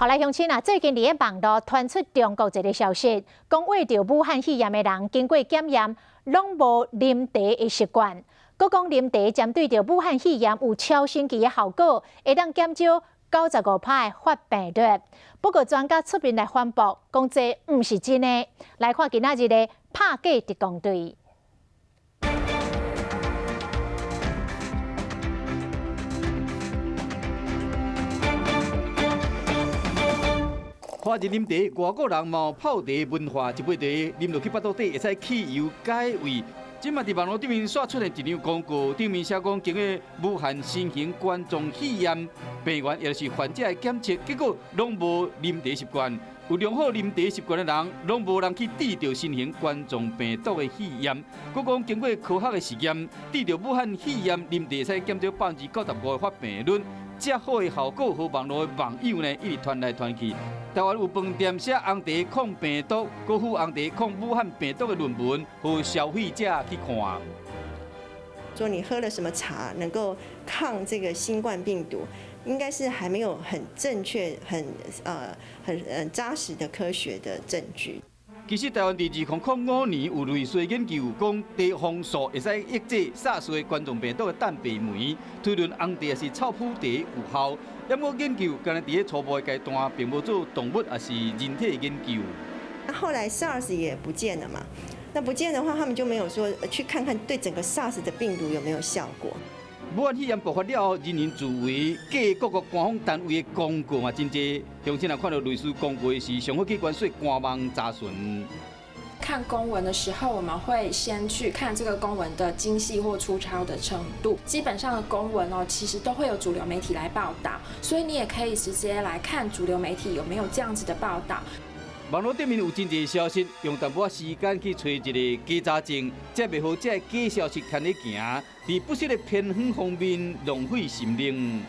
好來，鄉親啊，最近佇咧網路傳出中國一个消息，講患著武漢肺炎的人經過檢驗，攏無啉茶的習慣。閣講啉茶針對著武漢肺炎有超神奇的效果，會當減少95%的發病率。不過專家出面來反駁，講這毋是真的。來看今仔日的拍假特工隊。華人啉茶，外國人嘛有泡茶文化，一杯茶啉落去腹肚底會使去油解胃。這馬佇網路頂面煞出現一張廣告，頂面寫講經過武漢新型冠狀肺炎病原，也就是患者的檢測結果，攏無啉茶習慣。有良好啉茶習慣的人，攏無人去得著新型冠狀病毒的肺炎。閣講經過科學的實驗，得著武漢肺炎啉茶會使減少95%的發病率。遮好的效果，予網路的網友呢，一直傳來傳去。台灣有飯店寫紅茶抗病毒，閣附紅茶抗武漢病毒的論文，予消費者去看。說你喝了什麼茶能夠抗這個新冠病毒，應該是還沒有很正確、很紮實的科學的證據。其實台灣佇2005年有類似研究，講茶紅素會使抑制 SARS 冠狀病毒的蛋白酶，推論紅茶抑是臭腐茶有效。不過研究敢若佇咧初步的階段，並無做動物抑是人體的研究。那後來 SARS 也不見了嘛？那不見的話，他們就沒有說去看看對整個 SARS 的病毒有沒有效果。武漢肺炎爆發了後，人云自危，各國官方單位的公告嘛真濟。鄉親若看到類似公告時，上好去關說官網查詢。看公文的時候，我們會先去看這個公文的精細或粗糙的程度。基本上的公文哦，其實都會有主流媒體來報道，所以你也可以直接來看主流媒體有沒有這樣子的報道。網路頂面有真濟消息，用淡薄仔時間去揣一个假查證，才袂予這个假消息牽咧行，佇不實的偏方方面浪費心靈。